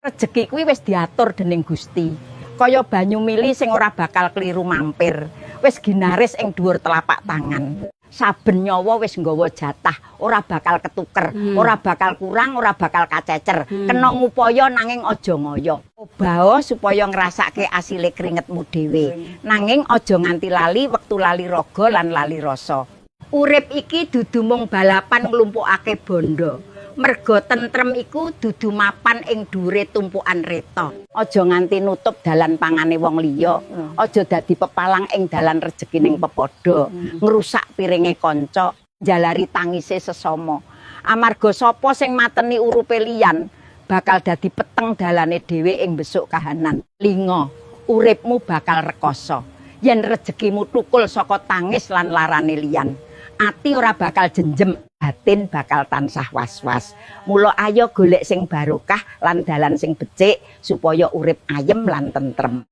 Rejeki kuwi wis diatur dening Gusti. Kaya banyu mili sing ora bakal kliru mampir. Wis ginaris ing dhuwur telapak tangan. Saben nyawa wis nggawa jatah, ora bakal ketuker, ora bakal kurang, ora bakal kacecer. Kena ngupaya nanging aja ngoyo. Obao supaya ngrasake asile keringetmu dhewe. Nanging aja nganti lali wektu lali raga lan lali rasa. Urip iki dudu mung balapan nglumpukake bondo. Merga tentrem iku dudu mapan ing dhuwure tumpukan reta. Aja nganti nutup dalan pangane wong liya. Aja dadi pepalang ing dalan rejekining pepadha. Ngrusak piringe kanca, njalari tangise sesama. Amarga sapa sing mateni urupe liyan bakal dadi peteng dalane dhewe ing besuk kahanan. Linga, uripmu bakal rekoso. Yen rejekimu tukul saka tangis lan larane liyan. Ati ora bakal jenjem, batin bakal tansah was-was. Mula ayo golek sing barokah lan dalan sing becik supaya urip ayem lan tentrem.